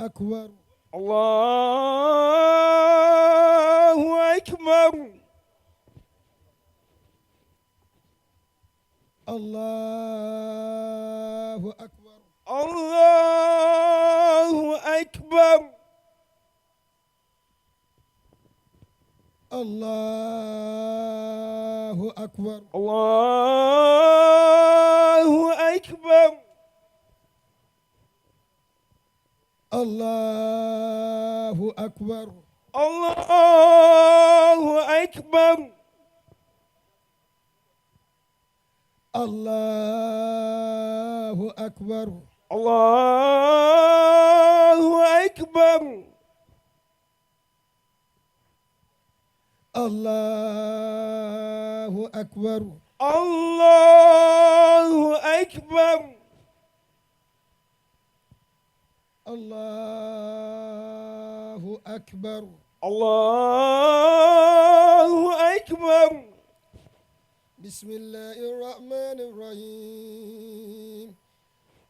أكبر. الله أكبر. الله أكبر. الله أكبر. الله أكبر. الله أكبر. الله أكبر. الله أكبر. الله أكبر. الله أكبر. الله أكبر. الله أكبر. الله أكبر. الله أكبر. بسم الله الرحمن الرحيم.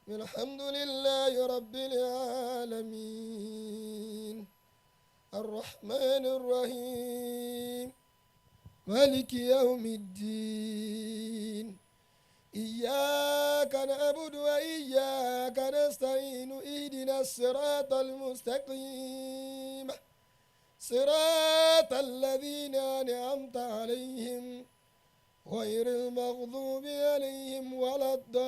الحمد لله رب العالمين. الرحمن الرحيم. مالك يوم الدين. إياك نعبد وإياك نستعين. اهدنا الصراط المستقيم. صراط الذين أنعمت عليهم غير المغضوب عليهم ولا الضالين.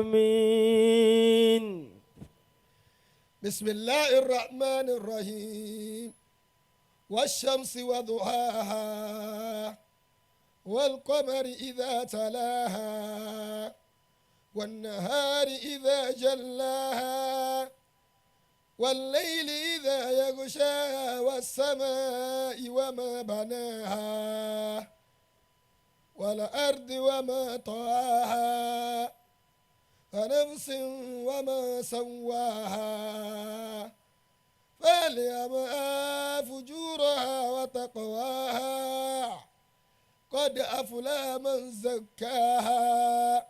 آمين. بسم الله الرحمن الرحيم. والشمس وضحاها والقمر إذا تلاها والنهار إذا جلاها والليل إذا يغشاها والسماء وما بناها والأرض وما طحاها ونفس وما سواها فألهمها فجورها وتقواها قد أفلح من زكاها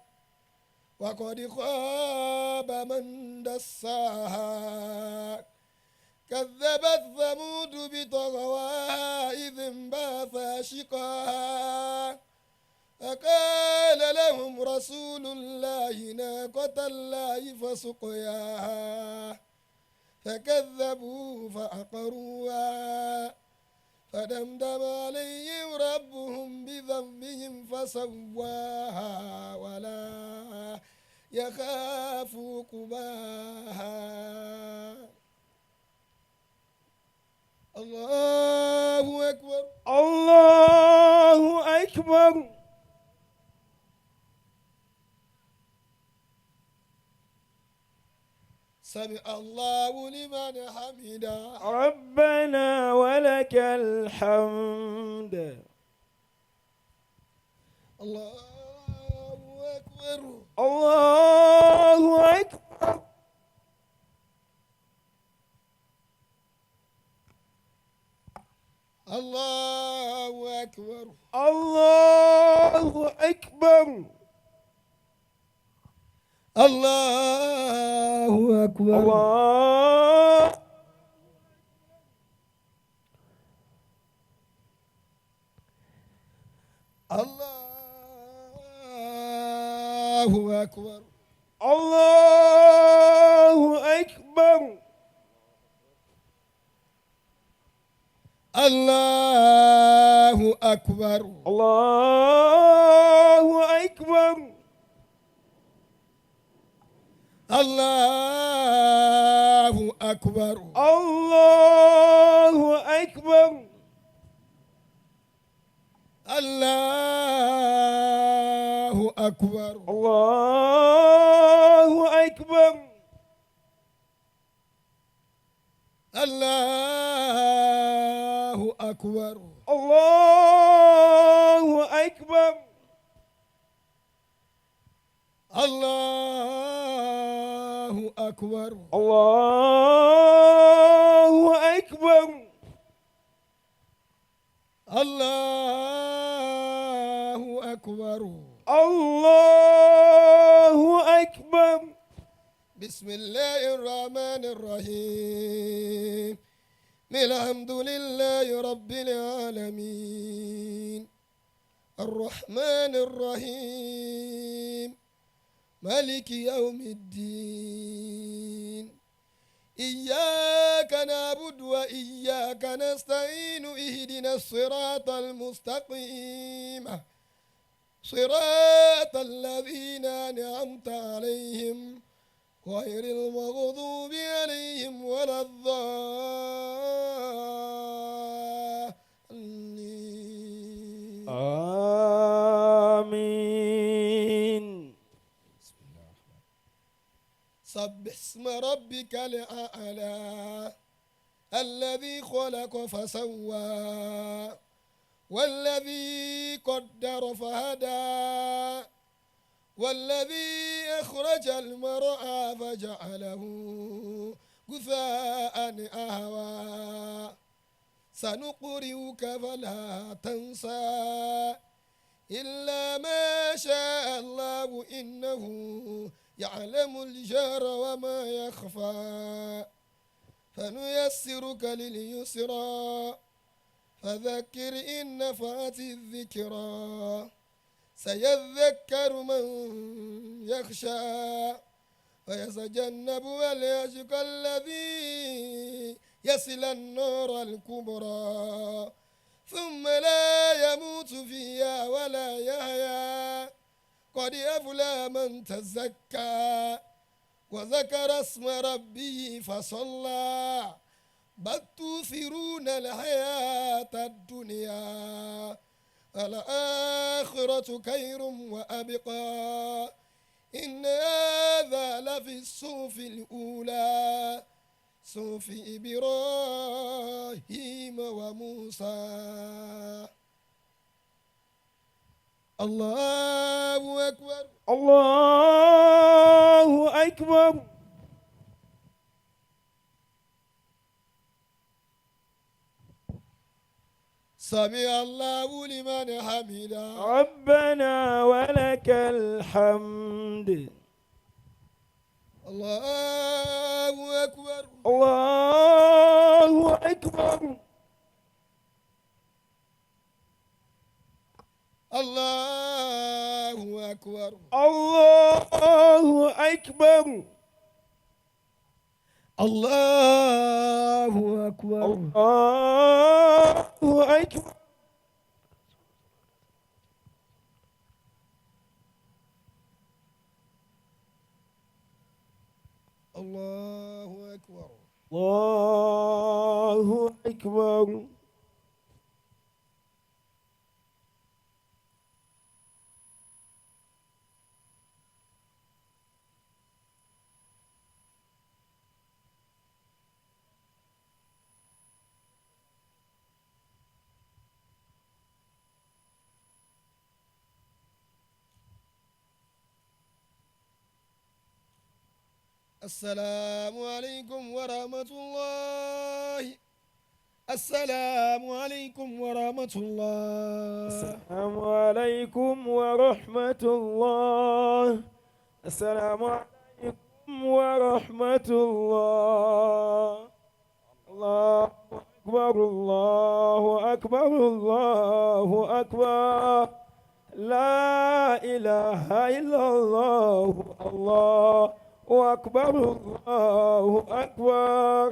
وقد خاب من دساها. كذبت ثمود بطغواها إذ انبعث أشقاها فقال لهم رسول الله ناقة الله فسقياها فكذبوا فعقروها فدمدم عليهم ربهم بذنبهم فسواها ولا يخاف عقباها. الله أكبر. الله أكبر. سمع الله لمن حمده. ربنا ولك الحمد. الله أكبر. الله أكبر. الله أكبر. الله أكبر. الله أكبر. الله الله أكبر. الله أكبر. الله أكبر. الله أكبر. الله أكبر. الله أكبر. الله أكبر. الله أكبر. الله أكبر. الله أكبر. الله أكبر. الله أكبر. الله أكبر. أكبر. الله أكبر. بسم الله الرحمن الرحيم. الحمد لله رب العالمين. الرحمن الرحيم. مالك يوم الدين. إياك نعبد وإياك نستعين. اهدنا الصراط المستقيم، صراط الذين أنعمت عليهم غير المغضوب عليهم ولا الضالين. آمين. سبح اسم ربك الأعلى الذي خلق فسوى والذي قدر فهدى والذي أخرج المرعى فجعله غثاء أهوى. سنقرئك فلا تنسى إلا ما شاء الله إنه يعلم الجهر وما يخفى. فنيسرك لليسرى فذكر إن نفعت الذكرى. سيذكر من يخشى ويتجنبها الأشقى الذي يصل النار الكبرى ثم لا يموت فيها ولا يحيا. قد أفلح من تزكى وذكر اسم ربه فصلى. بل تؤثرون الحياة الدنيا الآخرة خير وأبقى. إن هذا لفي الصحف الأولى صحف إبراهيم وموسى. الله أكبر. الله أكبر. سمع الله لمن حمده. ربنا ولك الحمد. الله أكبر. الله أكبر. الله أكبر. الله أكبر. الله أكبر. الله أكبر. الله أكبر. الله أكبر. السلام عليكم ورحمة الله. السلام عليكم ورحمة الله. السلام عليكم ورحمة الله. السلام عليكم ورحمة الله. الله أكبر. الله أكبر. الله أكبر. لا إله إلا الله. الله أكبر. الله أكبر.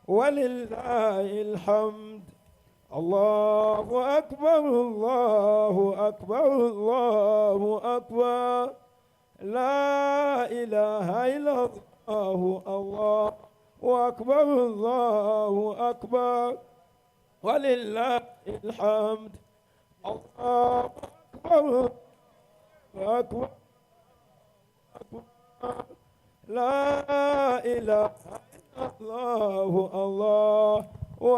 ولله الحمد. الله أكبر. الله أكبر. الله أكبر. لا إله إلا الله. الله أكبر. الله أكبر. ولله الحمد. الله أكبر. أكبر. أكبر. لا إله إلا الله. الله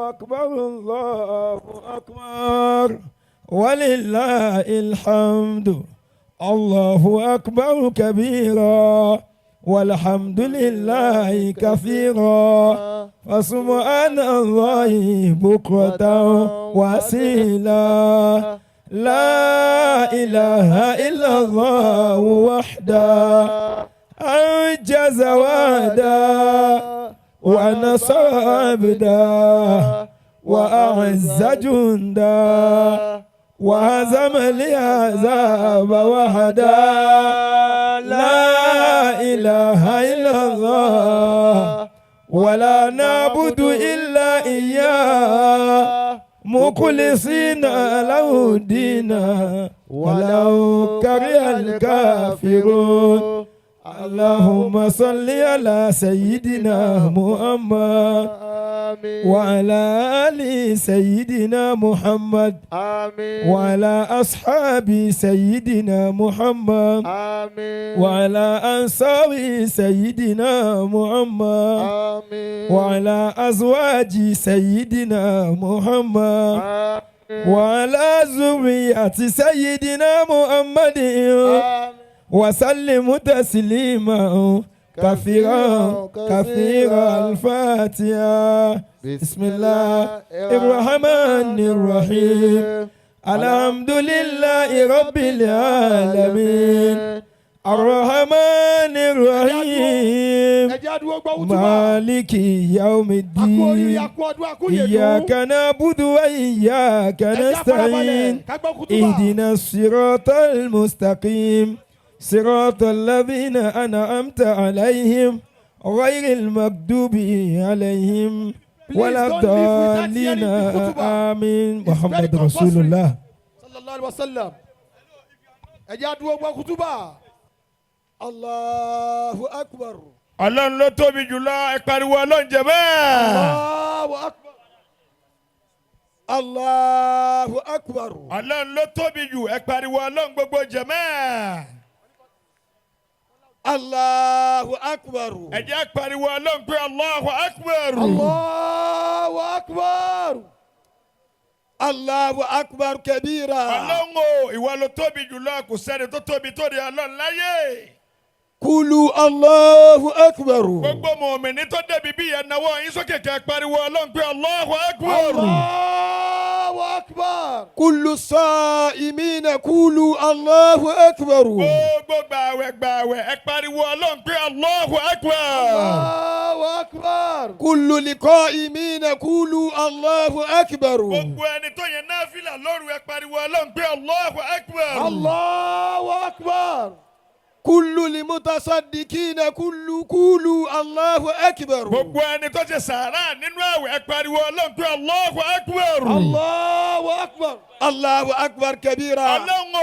أكبر. الله أكبر. ولله الحمد. الله أكبر كبيرا والحمد لله كثيرا فسبحان الله بكرة وأصيلا. لا إله إلا الله وحده أنجز وعده ونصر عبده وأعز جنده وهزم الأحزاب وحده. لا إله إلا الله ولا نعبد إلا إياه مخلصين له الدين ولو كره الكافرون. اللهم صل على سيدنا محمد آمين. وعلى آل سيدنا محمد آمين. وعلى أصحاب سيدنا محمد آمين. وعلى أنصار سيدنا محمد آمين. وعلى أزواج سيدنا محمد آمين. وعلى ذرية سيدنا محمد آمين. وسلم تسليما كثيرا كثيرا. الفاتحة. بسم الله الرحمن الرحيم. الحمد لله رب العالمين الرحمن الرحيم Ẹ jẹ́ á dúró gbọ́ wútúbà. مالك يوم A kú oríire, الدين a kú ọdún, a kú ìyèdún. إياك نعبد وإياك Ẹ jẹ́ á farabalẹ̀ نستعين ká gbọ́ kútúbà. اهدنا الصراط المستقيم صراط الذين أنعمت عليهم غير المغضوب عليهم Please ولا don't leave without الضالين. hearing the khutbah. آمين. It's very محمد compulsory. رسول الله. Sallallahu alayhi wa sallam. Ẹ jẹ́ á dúró gbọ́ kútúbà. Allahu akbar. Ọlọ́run ló tóbi jùlọ, ẹ pariwo Ọlọ́run jẹ bẹ́ẹ̀. Allahu akbar. Allahu akbar. Ọlọ́run ló tóbi jù, ẹ pariwo Ọlọ́run gbogbo jẹ mẹ́ẹ̀. Allahu akbar. Ẹ jẹ́ pariwo Ọlọ́run pé Allahu akbar. Allahu akbar. Allahu akbar kabira. Ọlọ́run o, ìwọ ló tóbi jùlọ, kò sẹ́ni tó tóbi tó di Ọlọ́run láyé. Kulu Allahu akbar. Gbogbo mọ̀mìnì tó débi bí ẹ nawọ́ yín sókè kẹ́ pariwo Ọlọ́run pé Allahu akbar. Allahu akbar. Kullu sa'imina kulu Allahu akbar. Gbogbo gbàwẹ̀ gbàwẹ̀, ẹ pariwo Ọlọ́run pé Allahu akbar. Allahu akbar. Kullu liqa'imina kulu Allahu akbar. Gbogbo ẹni tó yẹn náfìlà lóru, ẹ pariwo Ọlọ́run pé Allahu akbar. Allahu akbar. Kullu limutasaddikina kullu kulu Allahu akbar. Gbogbo ẹni tó ṣe sàárà nínú àwẹ̀, ẹ pariwo Ọlọ́run pé Allahu akbar. Allahu akbar. Allahu akbar kabira. Ọlọ́run o,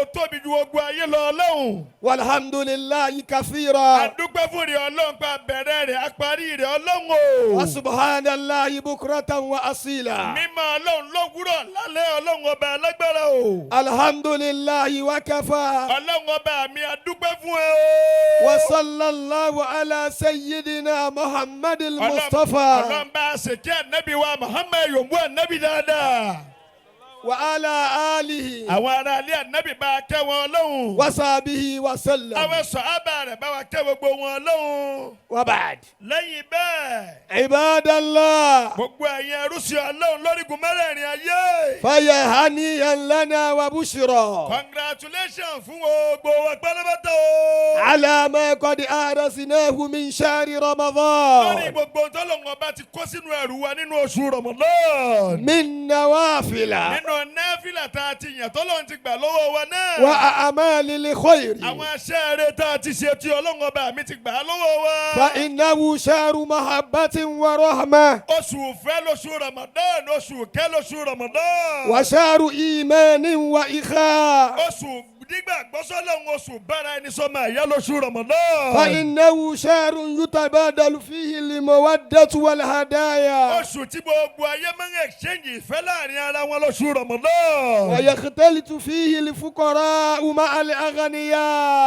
ó tóbi ju gbogbo ayé lọ, Ọlọ́run. Walhamdulillahi kathira. Àdúpẹ́ fún rẹ̀ Ọlọ́run pa bẹ̀rẹ̀ rẹ̀ apárí rẹ̀, Ọlọ́run o. Wa subhanallahi bukratan wa asila. Mímọ́ Ọlọ́run lówùúrọ̀ lálẹ́, Ọlọ́run ọba alágbára o. Alhamdulillahi wa kafa. Ọlọ́run ọba mi, àdúpẹ́ fún ẹ o. Wa sallallahu ala sayyidina Muhammadil Mustafa. Ọlọ́run bá a ṣèké ànábì wa Muhammad, yòǹbó ànábì dáadáa. Wa ala alihi Àwọn ará ilé ànábì, bá a kẹ́ wọn, Ọlọ́run. wa sahbihi wa sallam. Àwọn sọ̀hábà rẹ̀, bá wa kẹ́ gbogbo wọn, Ọlọ́run. Wa ba'd. Lẹ́yìn bẹ́ẹ̀, Ibadallah. gbogbo ẹ̀yin ẹrúsìn Ọlọ́run lórígun mẹ́rẹ̀ẹ̀rin ayé. Faya haniyan lana wa bushra. Congratulations fún gbogbo wa pátápátá o. Ala ma qad arasnahu min shahri Lórí Ramadan. gbogbo tọ́lọ́run ọba ti kó sínú ẹrù wa nínú oṣù Ramadan. Min nawafila. Nínú náfìlà tá a ti yàn tọ́lọ́run ti gbà lọ́wọ́ wa náà. Wa a'malil khayri. Àwọn aṣẹ́ rere tá a ti ṣe tí Ọlọ́run ọba mi ti gbà á lọ́wọ́ wa. Fa innahu shahru mahabbatin wa rahmah. Oṣù ìfẹ́ lóṣù Ramadan, oṣù ìkẹ́ lóṣù Ramadan. Wa shahru imanin wa ikha. Oṣù nígbàgbọ́ sọ́lọ́run, oṣù bára ẹni sọ́mọ ẹ̀yá lóṣù Ramadan. Fa innahu shahrun yutabadalu fihi al-mawaddatu wal hadaya. Oṣù tí gbogbo ayé máa ń exchange ìfẹ́ láàrin ara wọn lóṣù Ramadan. Wa yakhtalitu fihi al-fuqara'u ma'a al-aghniya.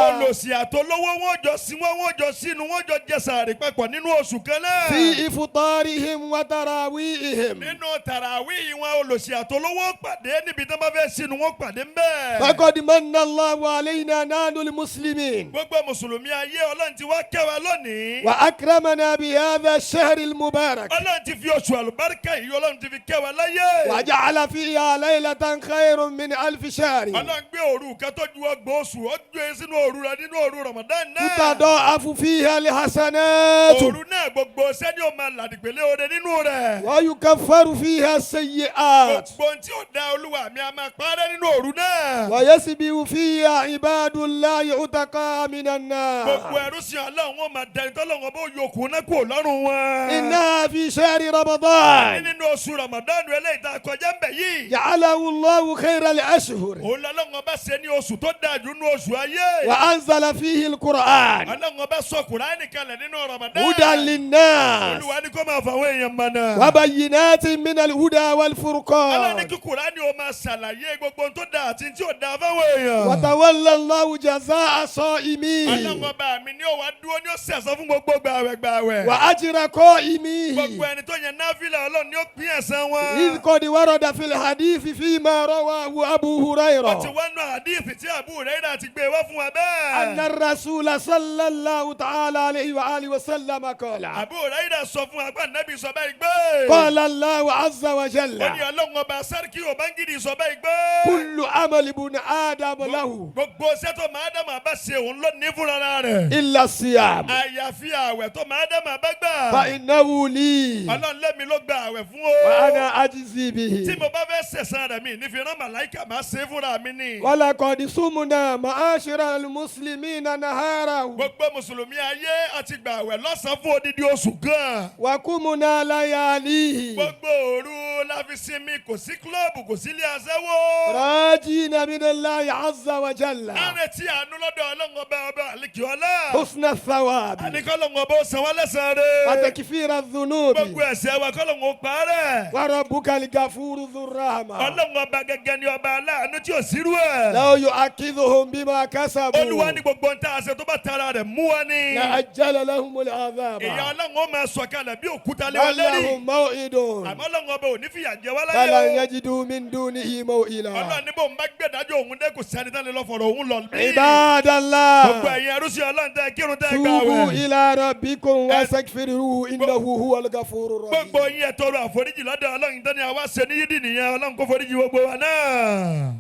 Olòṣì àtolówó wọn jọ sí wọn jọ sínú wọn jọ jẹ sàárì papọ̀ nínú oṣù kan náà. Fi iftarihim wa tarawihim. Nínú tàràwí wọn, olòṣì àtolówó pàdé níbi tí wọn bá fẹ́ sínú, wọn pàdé ń bẹ́ẹ̀. Faqad manna الله علينا نحن المسلمين Gbogbo mùsùlùmí ayé, Ọlọ́run ti wá kẹ́ wa lónìí. وأكرمنا بهذا الشهر المبارك Ọlọ́run ti fi oṣù àlùbáríkà yìí, Ọlọ́run ti fi kẹ́ wa láyé. وجعل فيها ليلة خير من 1000 شهر Ọlọ́run gbé òru kan tó ju 30 oṣù, ó gbé sínú òru rẹ̀ nínú òru Ramadan náà. تتضاعف فيها الحسنات Òru náà, gbogbo sẹ́ni ó máa làdìgbélé oore nínú rẹ̀. ويكفر فيها السيئات Gbogbo ohun tí ò da, Olúwa mi a máa parẹ́ nínú òru náà. ويسبح فيها عباد الله عتقاء من Gbogbo النار. ẹrú sí Ọlọ́run, wọn máa dẹni tọ́lọ́run bó yòókù náà kúrò lọ́rùn wọn. إنها في شهر رمضان Nínú oṣù Ramadan eléyìí tá a kọjá ń bẹ̀ yìí, جعله الله خير الأشهر òun lọ́lọ́run ọba ṣe ní oṣù tó dáa jù nínú oṣù ayé. وأنزل فيه القرآن Ọlọ́run ọba sọ Kùránì kalẹ̀ nínú Ramadan. هدى للناس Olúwa ní kó máa fà àwọn èèyàn mọ̀nà. وبينات من الهدى Ọlọ́run ní والفرقان. kí Kùránì ó máa ṣàlàyé gbogbo ohun tó dáa àti tí ò dáa fáwọn èèyàn. وتولى الله جزاء صائميه Ọlọ́run ọba mi ní ó wá dúró ní ó sẹ̀sán fún gbogbo gbàwẹ̀ gbàwẹ̀. وأجر قائميه. Gbogbo ẹni tó yẹn náfìlà, Ọlọ́run ní ó pín ẹ̀san wọn. إذ قد ورد في الحديث فيما رواه أبو Ó ti هريرة wá nù àdíìsì tí Abu Hurairah ti gbé wá fún wa أن bẹ́ẹ̀. الرسول صلى الله تعالى عليه وآله وسلم قال Abu Hurairah sọ fún wa pé Ànábì sọ báyìí gbé. قال الله عز Ó ní وجل Ọlọ́run ọba sárkì òbángídì sọ báyìí gbé. كل عمل ابن آدم له Gbogbo iṣẹ́ tó máa dá bá ṣe, òun ló ní fúnra rẹ̀. إلا الصيام Àyàfi àwẹ̀ tó máa dá bá gbà. فإنه لي Ọlọ́run lẹ́mi ló gba àwẹ̀ fún o. وأنا أجزي Tí به. mo bá fẹ́ sẹ̀san rẹ̀, mi ní fi rán màláìkà, máa ṣe é fúnra mi ni. ولقد صمنا معاشر المسلمين نهارا Gbogbo mùsùlùmí ayé àti gbà àwẹ̀ lọ́sàn-án fún odidi oṣù gan. وقمنا لياليه Gbogbo òru la fi sinmi, kò sí club, kò sí ilé aṣẹ́wó. راجين من الله عز وجل A retí àánú lọ́dọ̀ Ọlọ́run ọba ọba àlekì ọlá. حسن الثواب Àní kọ́lọ́run ọba ó san wá lẹ́san rẹ̀. وتكفير الذنوب. Gbogbo ẹ̀ṣẹ̀ wa, kọ́lọ́run ó parẹ́. وربك الغفور ذو الرحمة Ọlọ́run ọba gẹ́gẹ́ ni ọba aláàánú tí ò sírú ẹ̀. لو يؤاخذهم بما كسبوا Olúwa ní gbogbo ohun tá a ṣe, tó bá tara rẹ̀ mú wa ní, لعجل لهم العذاب ìyà Ọlọ́run ó máa sọ̀kalẹ̀ bí òkúta lé wa بل lérí. لهم موعد Àmọ́ Ọlọ́run ọba ò ní fìyà jẹ wá láyé فلن o. يجدوا من دونه موئلا. Ọlọ́run ní bóun bá gbẹ̀dájọ́ òun dé, kò sẹ́ni tán lè lọ fọ̀rọ̀ òun lọ bí. عباد Gbogbo الله ẹ̀yin ẹrúsìn Ọlọ́run tẹ́ kírun, tẹ́ gbà توبوا wẹ̀. إلى ربكم واستغفروه إنه هو الغفور Gbogbo الرحيم. yín, ẹ tọrọ àforíjì lọ́dọ̀ Ọlọ́run tó ní àwa ṣe ní yídì nìyẹn. Ọlọ́run kó foríjì gbogbo wa náà.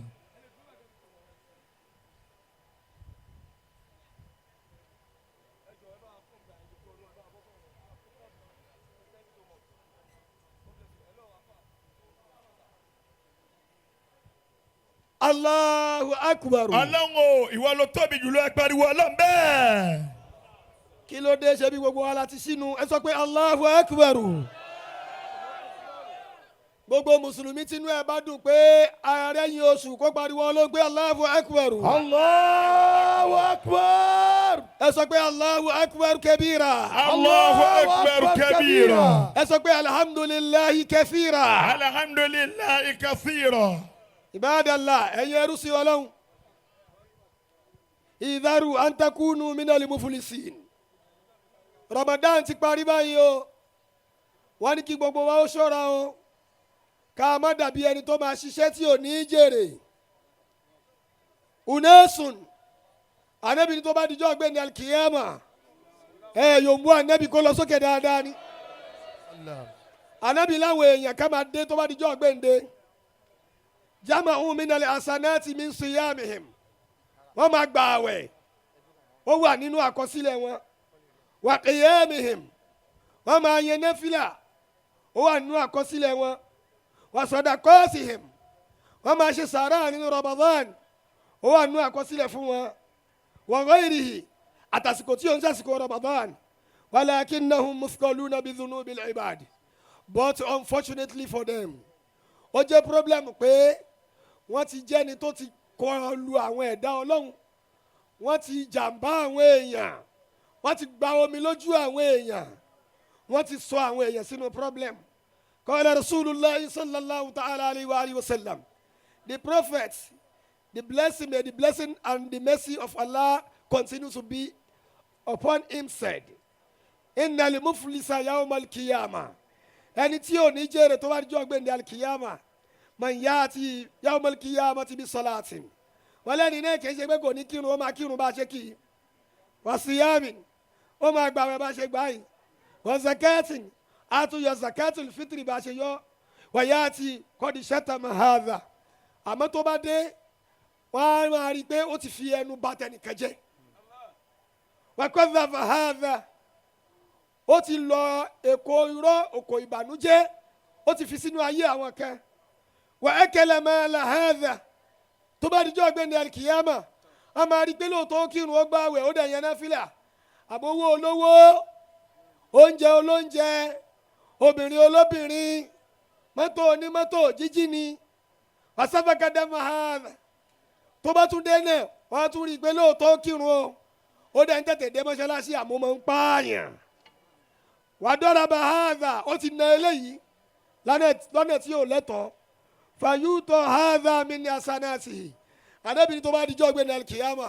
الله أكبر. Ọlọ́run o, ìwọ ló tóbi jùlọ. Ẹ pariwo Ọlọ́run bẹ́ẹ̀. Kí ló dé? Ṣe bí gbogbo wa la ti sínú? Ẹ sọ pé الله أكبر. Gbogbo mùsùlùmí tínú ẹ bá dùn pé ààrẹ yin oṣù, kó pariwo Ọlọ́run pé الله أكبر. الله أكبر. Ẹ sọ pé الله أكبر كبيرا. الله أكبر كبيرا. Ẹ sọ pé الحمد لله كثيرا. الحمد لله كثيرا. عباد الله, ẹ̀yin ẹrú sí Ọlọ́run, احذروا أن تكونوا من المفلسين. Ramadan ti parí báyìí o. Wọ́n ní kí gbogbo wa ó ṣọ́ra o, ká má dàbí ẹni tó máa ṣiṣẹ́ tí ò ní í jèrè. أناس, anabi ní tó bá dijọ́ gbé ní القيامة, ẹ yóò mú anabi kó lọ sókè dáadáa ni. Anabi láwọn èèyàn ká máa dé tó bá dijọ́ gbẹ̀ǹde, جمعوا من الحسنات من صيامهم, wọ́n máa gbà àwẹ̀, ó wà nínú àkọsílẹ̀ wọn, وقيامهم, wọ́n máa yẹn nẹ́fìlà, ó wà nínú àkọsílẹ̀ wọn, وصدقاتهم, wọ́n máa ṣe sàárà nínú Ramadan, ó wà nínú àkọsílẹ̀ fún wọn, وغيره, àtàsìkò tí ó ń sàsìkò Ramadan, ولكنهم مثقلون بذنوب العباد. But unfortunately for them, ó jẹ́ problem pé wọ́n ti jẹ́ni tó ti kọlu àwọn ẹ̀dá Ọlọ́run, wọ́n ti jàǹbá àwọn èèyàn, wọ́n ti gba omi lójú àwọn èèyàn, wọ́n ti sọ àwọn èèyàn sínú problem. قال رسول الله صلى الله تعالى عليه وآله وسلم, the prophet, the blessing, may the blessing and the mercy of Allah continue to be upon him, said, إن المفلس يوم القيامة, ẹni tí ò ní jèrè tó bá jọ́ gbẹ̀ndẹ̀ القيامة, من يأتي يوم القيامة بصلاة Wọ́n lẹ́ni náà kì í ṣe pé kò ní kírun, ó máa kírun bá a ṣe kì í. Wàsíyàmì, ó máa gbàwẹ̀ bá a ṣe gbà yìí. Wọ́n zakatin, á tún yọ zakatul fitri bá a ṣe yọ. Wàyà àti kọ́ni ṣẹ́tà mahadà. Àmọ́ tó bá dé, wọ́n á máa rí i pé ó ti fi ẹnu bà tẹnìkan jẹ́. Wàkọ́dà fàhádà, ó ti lọ èkó irọ́, òkò ìbànújẹ́, ó ti fi sínú ayé àwọn kan. Wà ẹ́kẹ́lẹ́ máa là hádà, tó bá dijọ́ ọ̀gbẹ́ni alikiyama, a máa rí i pé lóòótọ́ ó kírun, ó gbààwẹ̀, ó dẹ̀ yẹn náfìlà, àbówó olówó, oúnjẹ olóúnjẹ, obìnrin olóbìnrin, mọ́tò onímọ́tò jíjí ni. Wàsáfàkàdà mahadà, tó bá tún dé náà, wọ́n á tún rí i pé lóòótọ́ ó kírun o, ó dẹ̀ ń tètè dé mọ́ṣáláṣí, àmọ́ máa ń pààyàn. Wàdọ́rà bahadà, ó ti na eléyìí lọ́nà tí ò lẹ́tọ̀ọ́. Fàyútọ̀ hadà mi ní asanasi. Àdébìnrin, tó bá dijọ́ gbé ní alikiyama,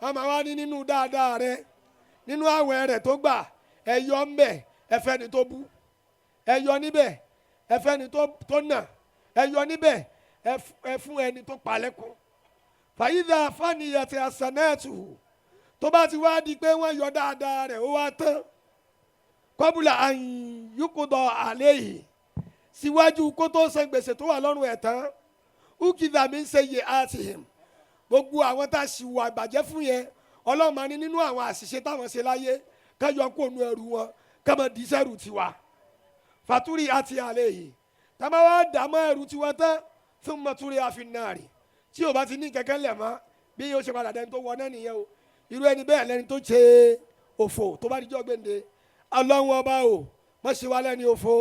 wọ́n máa wá ní nínú dáadáa rẹ, nínú àwẹ̀ rẹ̀ tó gbà, ẹ̀yọ ń bẹ̀, ẹ̀fẹ́ ni tó bú, ẹ̀yọ níbẹ̀, ẹ̀fẹ́ ni tó nà, ẹ̀yọ níbẹ̀, ẹ̀fún ẹni tó palẹ̀kùn. Fàyídà fàníyàtì asanẹ́tù, tó bá ti wá di pé wọ́n yọ dáadáa rẹ̀, ó wá tán, kọ́bùlà àyùkúdọ̀ àlẹ́ yìí, síwájú kó tó san gbèsè tó wà lọ́rùn ẹ̀ tán, ukidà mi ń ṣe yẹ àtìhìm, gbogbo àwọn tá a sì wà ìbàjẹ́ fún yẹn, Ọlọ́run máa ní nínú àwọn àṣìṣe táwọn ṣe láyé, ká yọ kó nu ẹrù wọn, ká máa di sẹ́rù tiwa. Fàtúrì àti àlẹ́ yìí, tábà wá dààmú ẹrù tiwọn tán fún mọ́túrì àfinàárì, tí o bá ti ní kẹ̀kẹ́ lẹ̀ mọ́, bí yóò ṣe padà dẹni tó wọ náà nìyẹn o. Irú ẹni bẹ́ẹ̀ lẹni tó ṣe òfò tó bá dijọ́ gbẹ̀ǹde. Ọlọ́run ọba o, mọ̀ ṣe wá lẹ́ni òfò.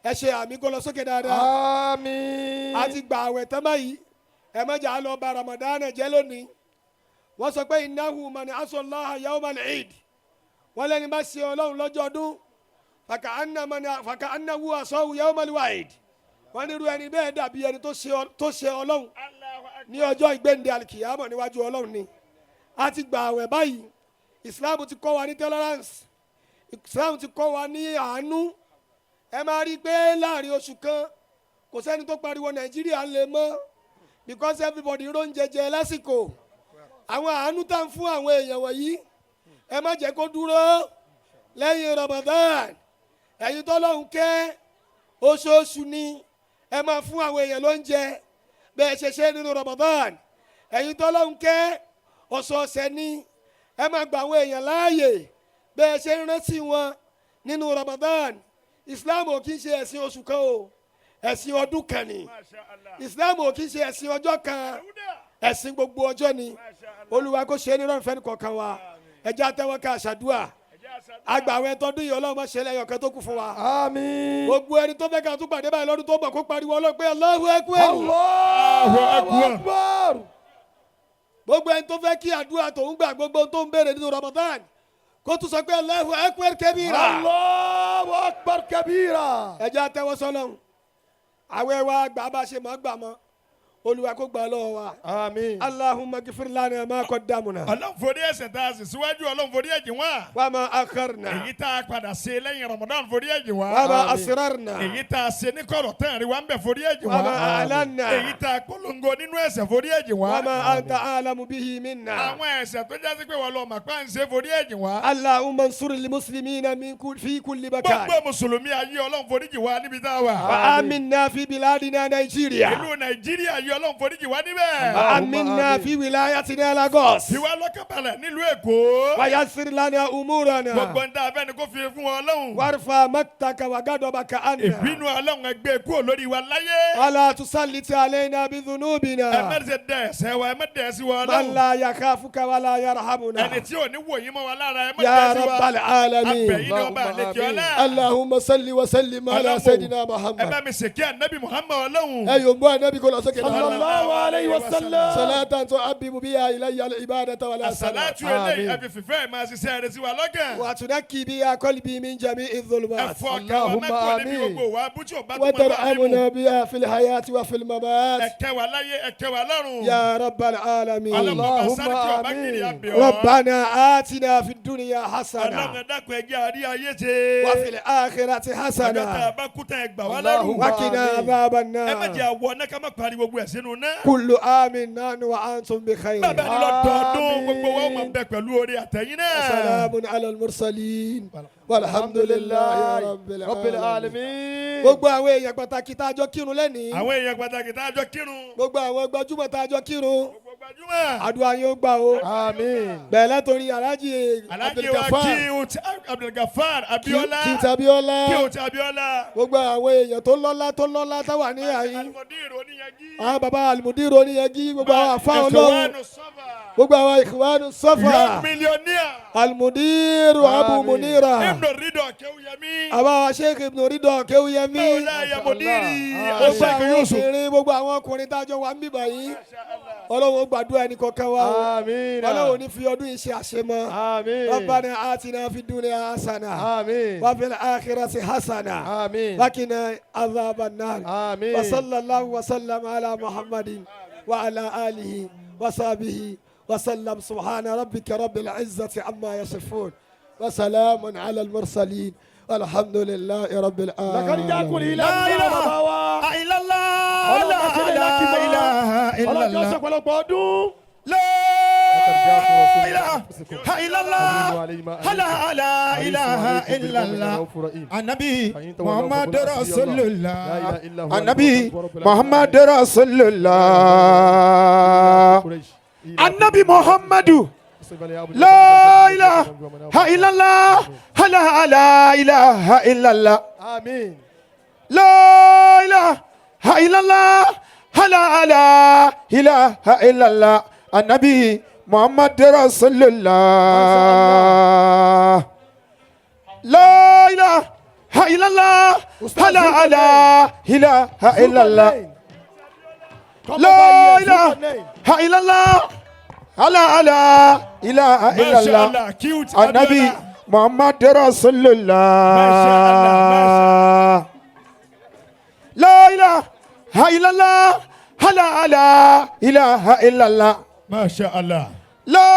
Ẹ ṣe àmì kó lọ sókè dáadáa. Àmín. A ti gbà àwẹ̀ tán báyìí, ẹ má jà á lọ ba Ramadan jẹ́ lónìí. Wọ́n sọ pé innahu man asa Allaha yawmal Eid, wọ́n lẹ́ni bá ṣe Ọlọ́run lọ́jọ́ ọdún, faka'annahu asahu yawmal wa'id, wọ́n ní irú ẹni bẹ́ẹ̀ dàbí ẹni tó ṣe Ọlọ́run ní ọjọ́ ìgbéǹde alikiyama níwájú Ọlọ́run ni. A ti gbà àwẹ̀ báyìí. Islam ti kọ́ wa ní tolerance, Islam ti kọ́ wa ní àánú. Ẹ máa rí i pé láàrin oṣù kan, kò sẹ́ni tó pariwo Nàìjíríà lè mọ́, because everybody ló ń jẹjẹ lásìkò. Àwọn àánú tá ń fún àwọn èèyàn wọ̀nyí, ẹ má jẹ́ kó dúró lẹ́yìn Ramadan. Ẹ̀yin tọ́lọ́hún kẹ́, oṣooṣù ni ẹ máa fún àwọn èèyàn lóúnjẹ bẹ́ẹ̀ ṣe ṣe nínú Ramadan. Ẹ̀yin tọ́lọ́hún kẹ́, ọ̀sọ̀ọ̀sẹ̀ ni ẹ máa gba àwọn èèyàn láàyè bẹ́ẹ̀ ṣe ń rántí wọn nínú Ramadan. Islam ò kí ń ṣe ẹ̀sìn oṣù kan o, ẹ̀sìn ọdún kan ni. Islam ò kí ń ṣe ẹ̀sìn ọjọ́ kan, ẹ̀sìn gbogbo ọjọ́ ni. Olúwa kò ṣe é ní rọrùn fẹ́ni kọ̀ọ̀kan wa. Ẹjẹ́ àtẹwọ́ ká àṣàdúà agbàwẹ̀ tọdún yìí. Ọlọ́run má ṣe lẹ́yọ̀ kan tó kù fún wa. Àmín. Gbogbo ẹni tó fẹ́ ká tún pàdé báyìí lọ́dún tó bọ̀, kó pariwo Ọlọ́run pé Allahu Akbar. Allahu Akbar. Gbogbo ẹni tó fẹ́ kí àdúrà tòun gbà, gbogbo ohun tó ń béèrè nínú Ramadan, kó tún sọ pé Allahu Akbar kabira. Allahu Akbar kabira. Ẹjẹ́ àtẹwọ́ sọ́lọ́run. Àwẹ̀ wa gbà bá ṣe mọ́ gbà mọ́, Olúwa kó gbà lọ́wọ́ wa. Àmín. Allahumma gifir lana ma qaddamna. Ọlọ́run forí ẹ̀ṣẹ̀ tá a sì síwájú, Ọlọ́run forí ẹ̀jìn wá. Wa ma akharna. Èyí tá a padà ṣe lẹ́yìn Ramadan, forí ẹ̀jìn wá. Wa ma asrarna. Èyí tá a ṣe ní kọ̀rọ̀ tán rí wa ń bẹ̀, forí ẹ̀jìn Wa ma wá. a'lanna. Èyí tá a polongo nínú ẹ̀ṣẹ̀, forí ẹ̀jìn wá. Wa ma anta a'lamu bihi minna. Àwọn ẹ̀ṣẹ̀ tó jásí pé wọ́n lọ mà pa ń ṣe, forí ẹ̀jìn wá. Allahumma ansur al-muslimina min fi kulli makan. Gbogbo mùsùlùmí ayé, Ọlọ́run foríjì wá níbi tá a wà. Wa aminna fi biladina Nigeria. Ìlú Nàìjíríà yìí, Ọlọ́run foríjì wá níbẹ̀. Wa aminna fi wilayatina Lagos. Fi wá lọ́kàn balẹ̀ nílùú Èkó. Wa yassir lana umurana. Gbogbo ń dá abẹ́ni kó fi fún Ọlọ́run. Warfa maktaka wa gadabaka anna. Ìbínú Ọlọ́run, ẹgbẹ́ kúrò lórí wa láyé. Wala tusallit alayna Ẹ bi má dhunubina. ṣe dẹ ẹ̀ṣẹ̀ wa, ẹ má dẹ̀ sí wa Man Ọlọ́run. la yakhafuka wala yarhamuna. Ẹni tí ò ní wò yín mọ́ wa lára, ẹ má Ya dẹ̀ sí wa. rabbal alamin. Abẹ̀yìn ní ọba àlejò ọlá. Allahumma salli wa sallim ala Ọlọ́run, sayyidina ẹ bá Muhammad. mi ṣèkí ànábì Muhammad Ọlọ́run. Ẹ yóò mú ànábì kó lọ sókè náà. Sallallahu alayhi wa sallam. Salatan tu'abbibu biha ilayya al-ibadata wal hasanat. Àsàlátù eléyìí, ẹ fi fìfẹ́ ẹ̀ máa ṣiṣẹ́ rẹ sí wa lọ́gàn. Wa tunakki biha qalbi min jami'i Ẹ dhulumat. fọ ọkàn wa Allahumma mẹ́kọ̀ọ́ níbi àmín. gbogbo wa bútí ò bá tó Wa máa bá mímu. tarhamuna biha fil hayati wa fil mamat. Ẹ kẹ́ wa láyé, ẹ kẹ́ wa lọ́run. Ya rabbal alamin. Ọlọ́run bàbá Allahumma sáré ọba kiri àmín. abẹ́ ọ. Rabbana atina fid dunya Ọlọ́run, hasana ẹ dákun, ẹ jẹ́ àrí ayé ṣe. wa fil akhirati Ọjọ́ tá hasana a bá kú tán, ẹ gbà wá lẹ́rù. Allahumma wa qina àmín. adhaban Ẹ má jẹ́ nar. àwọ̀ náà ká má pariwo gbogbo ẹ̀ṣẹ̀. sínú náà. Kullu amin nahnu wa antum bi khair. Bàbá ni lọ́dọọdún gbogbo wa ó máa bẹ pẹ̀lú orí àtẹ̀yìn náà. Salamun ala al-mursalin walhamdulillahi Rabbil rabbil alamin. alamin. Gbogbo àwọn èèyàn pàtàkì tá a jọ kírun lẹ́nìí. Àwọn èèyàn pàtàkì tá a jọ kírun. Gbogbo àwọn gbajúmọ̀ tá a jọ kírun. Gbogbo gbajúmọ̀. Àdúrà yóò gbà o. Àmín. Bẹ̀rẹ̀ látòrí Alhaji Alhaji wa Abdulgafar Kí Abdulgafar Abiola. Kí Abiola. Kí o ti Abiola. Gbogbo àwọn èèyàn tó lọ́lá tó lọ́lá tá wà ní àyín. Alimodir Oníyanjí. Àwọn baba Alimudiru Oníyanjí gbogbo àwọn àfa Ọlọ́run. Ikhwanu Safa. Gbogbo àwọn Ikhwanu Safa. Young millionaire. Alimudiru Abu Àmín. Munira. Ibn Rido Kewuyemi. Àbá Sheikh Ibn Rido Kewuyemi. Mawlaya Mudiri. Gbogbo Sheikh àwọn Yusuf. obìnrin gbogbo àwọn ọkùnrin tá a jọ wà ń bíbà yìí. Ọlọ́run ó gbàdúrà ẹnì kọ̀ọ̀kan wa o. Àmín. Ọlọ́run ò ní fi ọdún yìí ṣe àṣemọ́. Àmín. Rabbana atina fid dunya hasana. Àmín. Wa fil akhirati hasana. Àmín. Wa qina adhaban nar. Àmín. Wa sallallahu wa sallam ala Muhammadin wa ala alihi wa sahbihi wa sallam subhana rabbika rabbil izzati amma yasifun. Wa salamun ala al-mursalin. Walhamdulillahi rabbil Laqad ja'akum alamin. ila bàbá wa. Illallah. Ọlọ́run má ṣe lè láti mọ́. La ilaha Ọlọ́run jọ illallah. sọ pọ̀lọpọ̀ ọdún. La ilaha illallah. La ilaha illallah. Anabi Muhammad Rasulullah. Anabi Muhammad Rasulullah. Anabi Muhammadu. La ilaha illallah. La ilaha illallah. Àmín. La ilaha illallah. La ilaha illallah. Anabi Muhammad Rasulullah. La ilaha illallah. La ilaha illallah. La ilaha illallah. La ilaha illallah. Masha Allah. Cute Anabi Abiola. Muhammad Rasulullah. La ilaha illallah. La ilaha illallah. Masha Allah. La